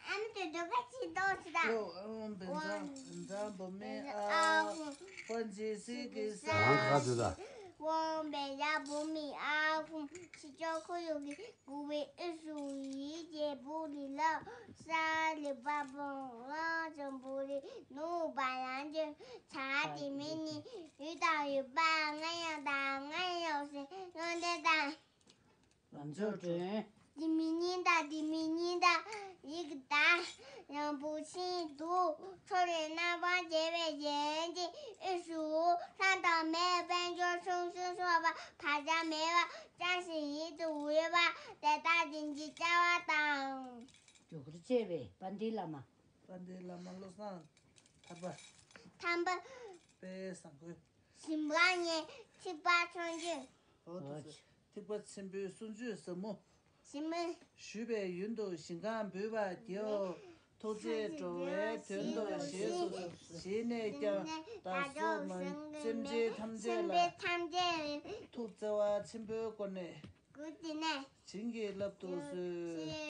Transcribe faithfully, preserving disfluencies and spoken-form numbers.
ཨ་མ་དེ་འདོད་པ་ཅི་འདོད་ཅི་ད། ཨོ་ཨོ་བན་ཛ་བན་ཛ་བུ་མེ་ཨ། ཨ་ཧུ། པན་ཇི་སི་གི་ས། རང་ག་ཚོད་ད། ཝང་བན་ཛ་བུ་མེ་ཨ་ཧུ། ཕྱི་ཕྱོགས་ཁོར་ཡུག་གི་དགུ་བའི་ཨུ་སུ་ཡི་རྒྱལ་པོ་ལི་ལ། ས་ལི་པ་བོང་ལ་ཙམ་པོ་རི་ནུ་བ་ལང་ཅི། ཆ་དེ་མི་ནི་ཡུལ་དང་ཡུལ་པ་ང་ཡང་དང་ང་ཡང་སེ་ཡོང་དེ་དང་། ལམ་མཛོད་སྒྲོན། དེ་མི་ཉིན་དང་དེ་མི་ཉིན་དང་ཡིག་དང་ཡང་བུ་ཤིན་དུ་ཁྲོ་རེ་རྣམ་པར་རྒྱལ་བའི་རྒྱན་གྱི་ཨུ་ཤུ་ལྷ་དང་མིའི་དཔལ་འབྱོར་ཆུང་ཆུང་སོགས་པ་བག་ཆགས་མེད་པར་བཅངས་ཤིང་ཡིད་དུ་འོས་པ་དེ་དག་བྱིན་གྱིས་བརླབ་པ་དང་། རྒྱུ་སྐར་བཅས་པའི་དཔལ་ལྡན་བླ་མ། དཔལ་ལྡན་བླ་མ་བློ་བཟང་ཐར་པ། ཐར་པ། དཔལ་བཟང་པོ། ཞིང་པ་ཉེ་ཐིགས་པ་ཆུང་ཆུང་། འོ་དེ་ཚོ་ཐིགས་པ་ཆེན་པོའི་གསུང་ཆོས་ཟབ་མོ། ཞིམ་མོ། ཞུས་པའི་ཡུན་དུ་ཞིང་ཁམས་འབུལ་བར་བགྱིའོ། ཐུགས་རྗེས་འགྲོ་བའི་དོན་དུ་རྗེས་སུ་བཞེས་ནས་ཀྱང་བདག་སོགས་མ་སེམས་ཅན་ཐམས་ཅད་ལ་ཐུགས་བརྩེ་བ་ཆེན་པོའི་སྒོ་ནས་བྱིན་གྱིས་བརླབ་ཏུ་གསོལ།